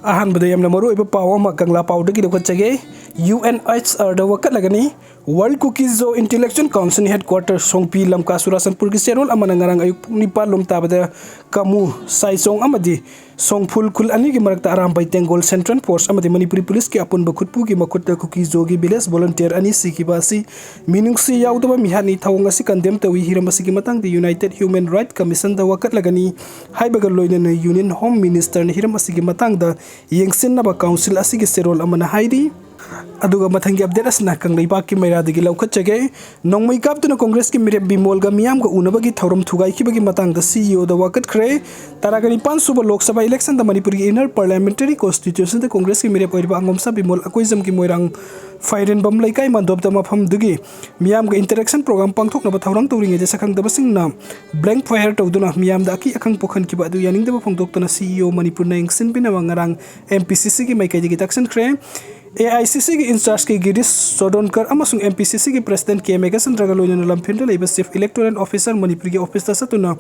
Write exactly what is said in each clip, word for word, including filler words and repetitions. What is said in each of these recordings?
ꯑꯍꯥꯟꯕꯗ ꯌꯥꯝꯅ ꯃꯔꯨꯑꯣꯏꯕ ꯄꯥꯎ ꯑꯃ ꯀꯪꯂꯥ ꯄꯥꯎꯗꯒꯤ ꯂꯧꯈꯠꯆꯒꯦ꯫ UNHCRꯗ ꯋꯥꯀꯠꯂꯒꯅꯤ꯫ World Kuki-Zo Intellectual Council Headquarter ꯁꯣꯡꯄꯤ ꯂꯝꯀꯥ ꯆꯨꯔꯥꯆꯥꯟꯄꯨꯔꯒꯤ ꯆꯦꯔꯣꯜ ꯑꯃꯅ ꯉꯔꯥꯡ ꯑꯌꯨꯛ ꯄꯨꯡ ꯅꯤꯄꯥꯟ ꯂꯣꯝ ꯇꯥꯕꯗ ꯀꯃꯨ, ꯁꯥꯏꯆꯣꯡ ꯑꯃꯗꯤ ꯁꯣꯡꯐꯨꯜ ꯈꯨꯜ ꯑꯅꯤꯒꯤ ꯃꯔꯛꯇ ꯑꯔꯥꯝꯕꯥꯏ ꯇꯦꯡꯒꯣꯜ Central Force ꯑꯃꯗꯤ ꯃꯅꯤꯄꯨꯔꯤ ꯄꯨꯂꯤꯁꯀꯤ ꯑꯄꯨꯟꯕ ꯈꯨꯠꯄꯨꯒꯤ ꯃꯈꯨꯠꯇ ꯀꯨꯀꯤ-ꯖꯣꯒꯤ village volunteer ꯑꯅꯤ ꯁꯤꯈꯤꯕ ꯑꯁꯤ ꯃꯤꯅꯨꯡꯁꯤ ꯌꯥꯎꯗꯕ ꯃꯤꯍꯥꯠꯅꯤ꯫ ꯊꯧꯑꯣꯡ ꯑꯁꯤ condemn ꯇꯧꯏ꯫ ꯍꯤꯔꯝ ꯑꯁꯤꯒꯤ ꯃꯇꯥꯡꯗ United Human Rights Commissionꯗ ꯋꯥꯀꯠꯂꯒꯅꯤ ꯍꯥꯏꯕꯒ ꯂꯣꯏꯅꯅ Union Home Ministerꯅ ꯍꯤꯔꯝ ꯑꯁꯤꯒꯤ ꯃꯇꯥꯡꯗ ꯌꯦꯡꯁꯤꯟꯅꯕ council ꯑꯁꯤꯒꯤ ꯆꯦꯔꯣꯜ ꯑꯃꯅ ꯍꯥꯏꯔꯤ꯫ ꯑꯗꯨꯒ ꯃꯊꯪꯒꯤ update ꯑꯁꯤꯅ ꯀꯪꯂꯩꯄꯥꯛꯀꯤ ꯃꯩꯔꯥꯗꯒꯤ ꯂꯧꯈꯠꯆꯒꯦ꯫ ꯅꯣꯡꯃꯩ ꯀꯥꯞꯇꯨꯅ ꯀꯣꯡꯒ꯭ꯔꯦꯁꯀꯤ ꯃꯤꯔꯦꯞ ꯕꯤꯃꯣꯜꯒ ꯃꯤꯌꯥꯝꯒ ꯎꯅꯕꯒꯤ ꯊꯧꯔꯝ ꯊꯨꯒꯥꯏꯈꯤꯕꯒꯤ ꯃꯇꯥꯡꯗ CEOꯗ ꯋꯥꯀꯠꯈ꯭ꯔꯦ꯫ ꯇꯔꯥꯒ ꯅꯤꯄꯥꯟ ꯁꯨꯕ ꯂꯣꯛ ꯁꯚꯥ electionꯗ ꯃꯅꯤꯄꯨꯔꯒꯤ Inner Parliamentary Constituencyꯗ ꯀꯣꯡꯒ꯭ꯔꯦꯁꯀꯤ ꯃꯤꯔꯦꯞ ꯑꯣꯏꯔꯤꯕ ꯑꯉꯣꯝꯁꯥ ꯕꯤꯃꯣꯜ ꯑꯀꯣꯏꯖꯝꯒꯤ ꯃꯣꯏꯔꯥꯡ ꯐꯥꯏꯔꯦꯟꯕꯝ ꯂꯩꯀꯥꯏ ꯃꯥꯟꯗꯣꯞꯇ ꯃꯐꯝꯗꯨꯒꯤ ꯃꯤꯌꯥꯝꯒ interaction program ꯄꯥꯡꯊꯣꯛꯅꯕ ꯊꯧꯔꯥꯡ ꯇꯧꯔꯤꯉꯩꯗ ꯁꯛꯈꯪꯗꯕꯁꯤꯡꯅ blank fire ꯇꯧꯗꯨꯅ ꯃꯤꯌꯥꯝꯗ ꯑꯀꯤ ꯑꯈꯪ ꯄꯣꯛꯍꯟꯈꯤꯕ ꯑꯗꯨ ꯌꯥꯅꯤꯡꯗꯕ ꯐꯣꯡꯗꯣꯛꯇꯨꯅ CEO ꯃꯅꯤꯄꯨꯔꯅ ꯌꯦꯡꯁꯤꯟꯕꯤꯅꯕ ꯉꯔꯥꯡ MPCCꯒꯤ ꯃꯥꯏꯀꯩꯗꯒꯤ ꯇꯛꯁꯤꯟꯈ꯭ꯔꯦ꯫ AICCꯒꯤ inchargeꯀꯤ ꯒꯤꯔꯤꯁ ꯆꯣꯗꯣꯟꯀꯔ ꯑꯃꯁꯨꯡ MPCCꯒꯤ president ꯀꯦ ꯃꯦꯘꯆꯟꯗ꯭ꯔꯒ ꯂꯣꯏꯅꯅ ꯂꯝꯐꯦꯜꯗ ꯂꯩꯕ chief electoral officer ꯃꯅꯤꯄꯨꯔꯒꯤ officeꯇ ꯆꯠꯇꯨꯅ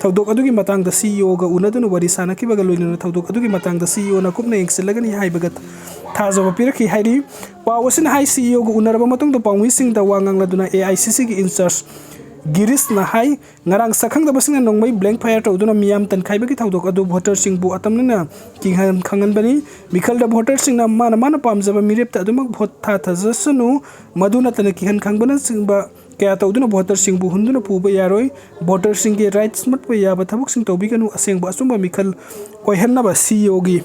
ꯊꯧꯗꯣꯛ ꯑꯗꯨꯒꯤ ꯃꯇꯥꯡꯗ CEOꯒ ꯎꯅꯗꯨꯅ ꯋꯥꯔꯤ ꯁꯥꯅꯈꯤꯕꯒ ꯂꯣꯏꯅꯅ ꯊꯧꯗꯣꯛ ꯑꯗꯨꯒꯤ ꯃꯇꯥꯡꯗ CEOꯅ ꯀꯨꯞꯅ ꯌꯦꯡꯁꯤꯜꯂꯒꯅꯤ ꯍꯥꯏꯕꯒ ꯊꯥꯖꯕ ꯄꯤꯔꯛꯈꯤ ꯍꯥꯏꯔꯤ꯫ ꯄꯥꯎ ꯑꯁꯤꯅ ꯍꯥꯏ, CEOꯒ ꯎꯅꯔꯕ ꯃꯇꯨꯡꯗ ꯄꯥꯎꯃꯤꯁꯤꯡꯗ ꯋꯥ ꯉꯥꯡꯂꯗꯨꯅ AICCꯒꯤ incharge ꯒꯤꯔꯤꯁꯅ ꯍꯥꯏ, ꯉꯔꯥꯡ ꯁꯛꯈꯪꯗꯕꯁꯤꯡꯅ ꯅꯣꯡꯃꯩ blank fire ꯇꯧꯗꯨꯅ ꯃꯤꯌꯥꯝ ꯇꯟꯈꯥꯏꯕꯒꯤ ꯊꯧꯗꯣꯛ ꯑꯗꯨ voterꯁꯤꯡꯕꯨ ꯑꯇꯝꯅꯅ ꯀꯤꯍꯟ ꯈꯪꯍꯟꯕꯅꯤ꯫ ꯃꯤꯈꯜꯗ voterꯁꯤꯡꯅ ꯃꯥꯅ ꯃꯥꯅ ꯄꯥꯝꯖꯕ ꯃꯤꯔꯦꯞꯇ ꯑꯗꯨꯃꯛ vote ꯊꯥꯊꯖꯁꯅꯨ꯫ ꯃꯗꯨ ꯅꯠꯇꯅ ꯀꯤꯍꯟ ꯈꯪꯕꯅꯆꯤꯡꯕ ꯀꯌꯥ ꯇꯧꯗꯨꯅ voterꯁꯤꯡꯕꯨ ꯍꯨꯟꯗꯨꯅ ꯄꯨꯕ ꯌꯥꯔꯣꯏ꯫ Voterꯁꯤꯡꯒꯤ rights ꯃꯠꯄ ꯌꯥꯕ ꯊꯕꯛꯁꯤꯡ ꯇꯧꯕꯤꯒꯅꯨ꯫ ꯑꯁꯦꯡꯕ ꯑꯆꯨꯝꯕ ꯃꯤꯈꯜ ꯑꯣꯏꯍꯟꯅꯕ CEOꯒꯤ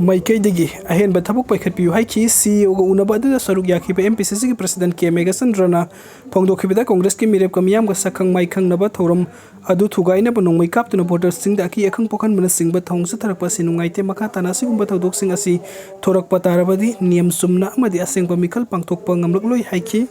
ꯃꯥꯏꯀꯩꯗꯒꯤ ꯑꯍꯦꯟꯕ ꯊꯕꯛ ꯄꯥꯏꯈꯠꯄꯤꯌꯨ ꯍꯥꯏꯈꯤ꯫ CEOꯒ ꯎꯅꯕ ꯑꯗꯨꯗ ꯁꯔꯨꯛ ꯌꯥꯈꯤꯕ MPCCꯒꯤ president ꯀꯦ ꯃꯦꯘꯆꯟꯗ꯭ꯔꯅ ꯐꯣꯡꯗꯣꯛꯈꯤꯕꯗ ꯀꯣꯡꯒ꯭ꯔꯦꯁꯀꯤ ꯃꯤꯔꯦꯞꯀ ꯃꯤꯌꯥꯝꯒ ꯁꯛꯈꯪ ꯃꯥꯏꯈꯪꯅꯕ ꯊꯧꯔꯝ ꯑꯗꯨ ꯊꯨꯒꯥꯏꯅꯕ ꯅꯣꯡꯃꯩ ꯀꯥꯞꯇꯨꯅ voterꯁꯤꯡꯗ ꯑꯀꯤ ꯑꯈꯪ ꯄꯣꯛꯍꯟꯕꯅꯆꯤꯡꯕ ꯊꯧꯑꯣꯡ ꯆꯠꯊꯔꯛꯄ ꯑꯁꯤ ꯅꯨꯡꯉꯥꯏꯇꯦ꯫ ꯃꯈꯥ ꯇꯥꯅ ꯑꯁꯤꯒꯨꯝꯕ ꯊꯧꯗꯣꯛꯁꯤꯡ ꯑꯁꯤ ꯊꯣꯔꯛꯄ ꯇꯥꯔꯕꯗꯤ ꯅꯤꯌꯝ ꯆꯨꯝꯅ ꯑꯃꯗꯤ ꯑꯁꯦꯡꯕ ꯃꯤꯈꯜ ꯄꯥꯡꯊꯣꯛꯄ ꯉꯝꯂꯛꯂꯣꯏ ꯍꯥꯏꯈꯤ꯫